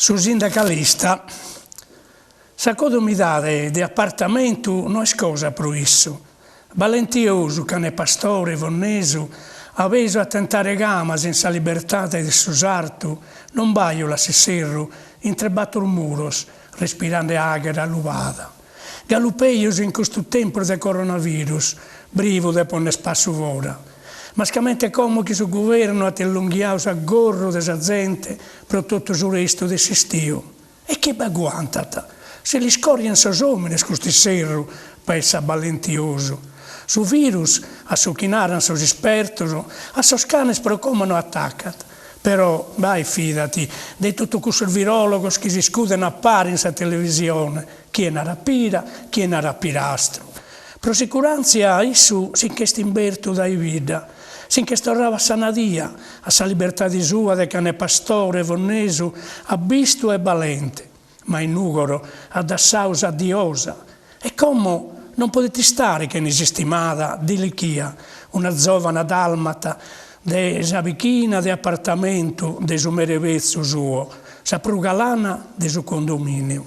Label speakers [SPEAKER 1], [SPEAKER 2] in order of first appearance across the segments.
[SPEAKER 1] Su sindacalista, Sa codomidade de apartamentu no est cosa pro issu. Balentiosu, cane pastore fonnesu, avesu a tentare gamas in sa libertade de su sartu, non bàjulat s'isserru intre bator muros, respirande àghera lubada. Galu pejus in custu tempus de coronavirus, brivu de ponner passu fora. Mascamente como chi su guvernu at illonghiau s'aggorru de sa zente pro totu su restu de s'istiu. E chie b'aguantat? Si l'iscorrient sos òmines cust'isserru, pessat balentiosu. Su virus, a su chi naran sos ispertos, a sos canes pro como no atacat. Però, bae fidati de totu cussos viròlogos chi s'iscuden a pare in sa televisione, chie narat pira, chie narat pirastru. Pro sicuràntzia issu si nch'est imbertu dae bidda, si nch'est torradu a sa nadia, a sa libertade sua de cane pastore fonnesu abbistu e balente, ma in Nùgoro at dassadu sa diosa e como non podet istare chene s'istimada Dilichia, una zòvana dàlmata de sa bichina de apartamentu de su mere betzu suo, sa prus galana de su condomìniu.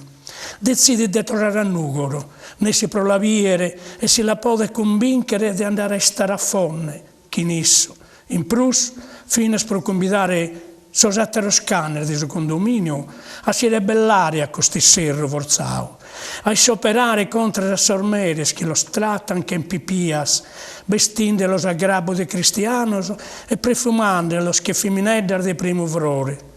[SPEAKER 1] Detzidit de torrare a Nùgoro, nessi pro la bìere e si la podet cumbìnchere de andare a istare a Fonne chin issu, in prus finas pro cumbidare sos àteros canes de su condomìniu a si rebellare a cust'isserru fortzadu, a iscioperare contras a sos meres chi los tratan che pipias, bestinde-los a grabbu de cristianos e prefumande-los che femineddas de primu frore.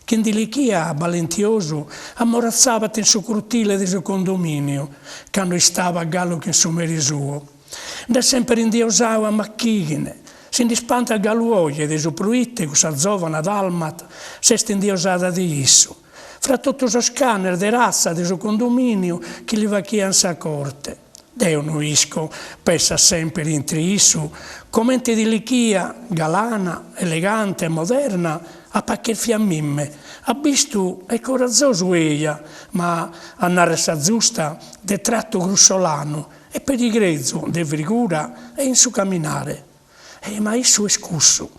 [SPEAKER 1] Chin Dilichia, balentiosu, amoratzabat in su curtile de su condomìniu, cando istabat galu chin su mere suo. Nd'at semper indiosadu a machìghine. Si nd'ispantat galu oje de su proite cussa zòvana dàlmata s'est indiosada de issu, fra totu sos canes de ratza de su condomìniu chi li fachian sa corte. Deo no isco, pessat semper intre issu, comente Dilichia, galana, elegante e moderna, apat cherfiu a mimme, abbistu e corazosu eja, ma, a narrer sa zusta, de tratu grussolanu e perigrezu de frigura e in su caminare. E ma issu est cussu.